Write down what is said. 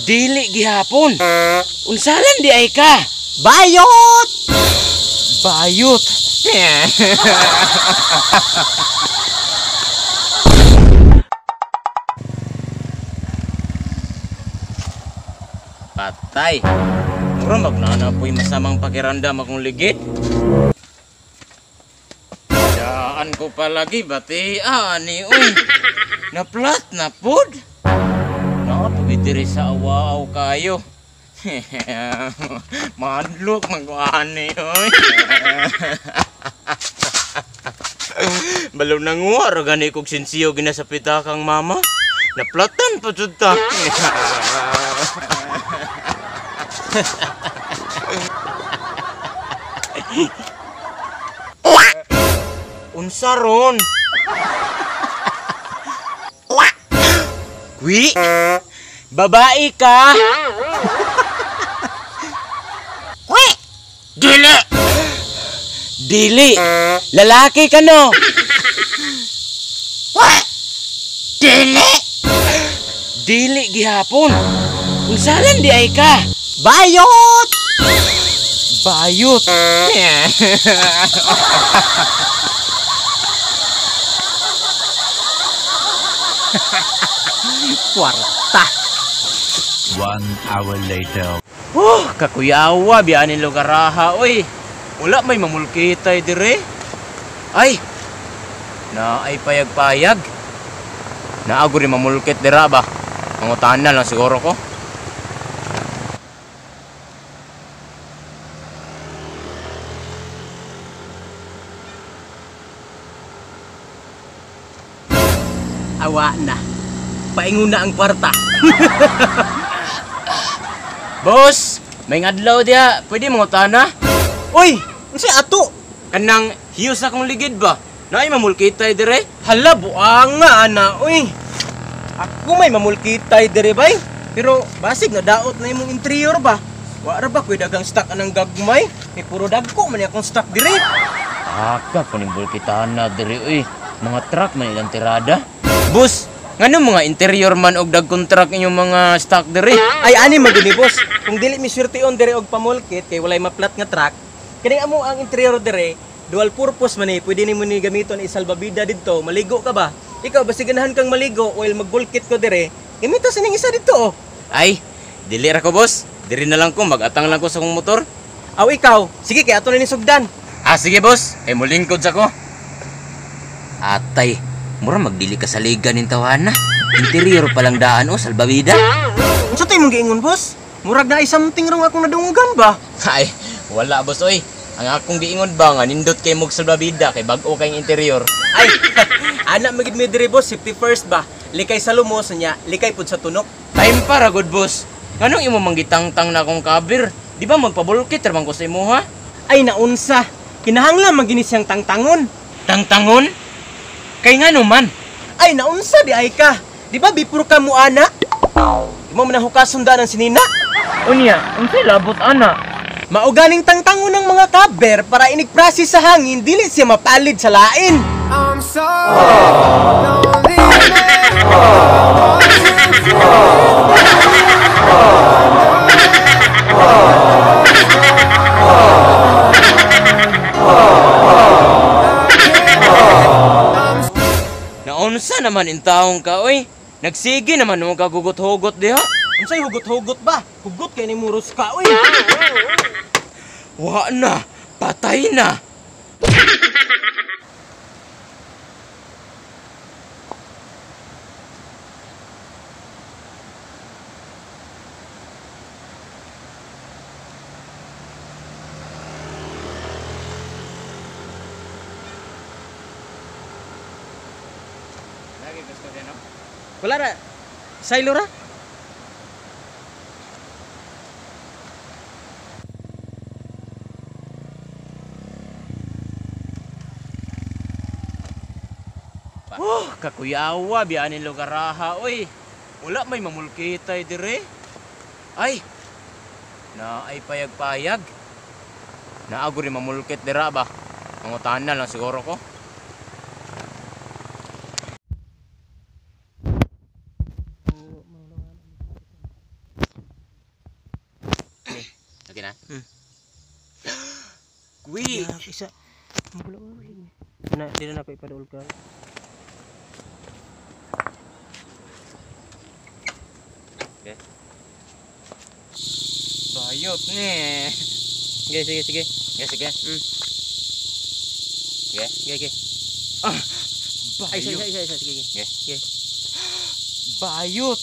Dili gihapon. Unsalan di ay ka? Bayot! Bayot. Patay. Mura magnana po'y masamang pakiramdam akong ligid. Daan ko palagi bati ani uy. Naplat na pod. Napagidiri sa awaaw kayo. Madlok magwani oy. Balaw na nguwa ra gani kog sinsiyo ginasapita kang mama. Naplatan pa jud ta. Unsa ron? Kwi? Babae ka? Kwi! Dili! Dili! Lalaki ka no? Kwi! Dili! Dili gihapon. Unsalan di ay ka? Bayot! Bayot! Kwarta! 1 hour later. Oh, kakuyawa, biyanin lugaraha, oy. Wala may mamulkitay dire. Ay, na ay payag-payag. Naago rin mamulkit dira ba? Mangutahan na lang siguro ko. Awa na. Paingon na ang kwarta. Boss, may ngadlaw diha. Pwede mangutahan na? Uy, unsay ato? Kanang hiyos akong ligid ba? Naay mamulkitay dire? Hala, buanga ana, uy. Ako may mamulkitay dire bay. Pero basig na daot na imong interior ba? Wa ra ba koy dagang stock anang gagmay? May puro dagko man akong stock dire. Aka kuning bulkitahan na dire uy. Mga truck man ilang tirada. Boss, ngano mga interior man og dagkong truck inyong mga stock dire? Ay ani maguni boss. Kung dili mi swerteon dire og pamulkit kay walay maplat nga truck, kining amo ang interior dire, dual purpose man eh. Pwede nimo ni gamiton isalbabida didto, maligo ka ba? Ikaw basi ganahan kang maligo while magbulkit ko dire, gamita sa ning isa didto oh. Ay, dili ra ko boss. Diri na lang ko, magatang lang ko sa akong motor. Aw ikaw, sige kay ato na ni sugdan. Ah sige boss, ay mulingkod sa ko. Atay, mura magdili ka sa liga ning tawhana. Interior pa lang daan o salbabida. Unsa tay imong giingon boss? Murag na ay something wrong akong nadungugan ba? Ay, wala boss oy. Ang akong giingon ba nga nindot kay mog salbabida kay bag-o kay interior. Ay, ana magid mi diri boss, safety first ba? Likay sa lumos nya, likay pud sa tunok. Time para good boss. Nganong imo manggitangtang na akong kabir? Di ba magpabulkit ra man ko sa imuha? Ay naunsa, kinahanglan man gini siyang tangtangon. Tangtangon? Kay ngano man? Ay naunsa di ay ka. Di ba before ka muana? Imo man ang hukason daan ang sinina. Unya, unsay labot ana? Mauganing tangtangon ng mga kaber para inig-process sa hangin, dili siya mapalid sa lain. I'm so lonely, man. Naunsa naman intawong ka, oy. Nagsige naman mo kagugot-hugot diha. Unsay hugot-hugot ba? Hugot kay ni muros ka, oy. Wa na, patay na. Wala ra. Silo ra. Oh, kakuyawa biyanin lugaraha oy. Wala may mamulkitay dire. Ay. Na ay payag-payag. Naago rin mamulkit dira ba? Mangutahan na lang siguro ko. Ha? Kuwi. Isa. Na, di na ako ipaduol ka. Okay. Bayot ni. Sige, sige, sige. Sige, sige. Sige. Sige, sige. Ah, Ay, isa, bayot. isa, isa, isa. Sige, sige. Sige. Sige. Bayot.